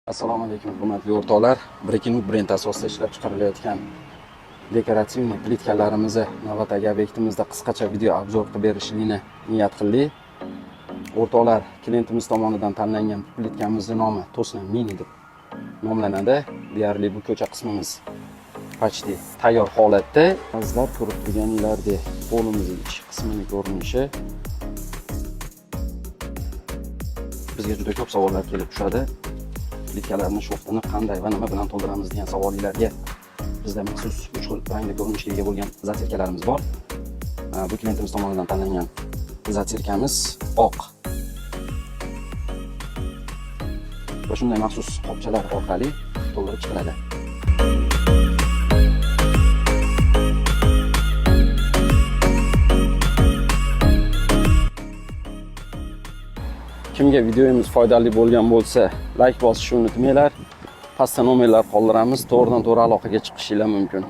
Assalomu alaykum, hurmatli o'rtoqlar. Breaking brend asosida ishlab chiqarilayotgan dekorativniy plitkalarimizni navbatdagi obyektimizda qisqacha video обзор qilib berishlikni niyat qildik. O'rtoqlar, klientimiz tomonidan tanlangan plitkamizni nomi Tosna Mini deb nomlanadi. Deyarli bu ko'cha qismimiz почти tayyor holatda. Azizlar, ko'rib turganinglardek, qo'limizning ichki qismini ko'rinishi. Bizga juda ko'p savollar kelib tushadi. Plitkalarni shoftini qanday va nima bilan to'ldiramiz degan savollarga bizda maxsus 3 xil rangda ko'rinishga ega bo'lgan затирка larimiz bor. Bu klientimiz tomonidan tanlangan затирка miz oq. Va shunday maxsus qopchalar orqali to'ldirib chiqiladi. Kimga videomiz foydali bo'lgan bo'lsa, like bosishni unutmanglar. Pastda nomerlar qoldiramiz, to'g'ridan to'g'ri aloqaga chiqishinglar mumkin.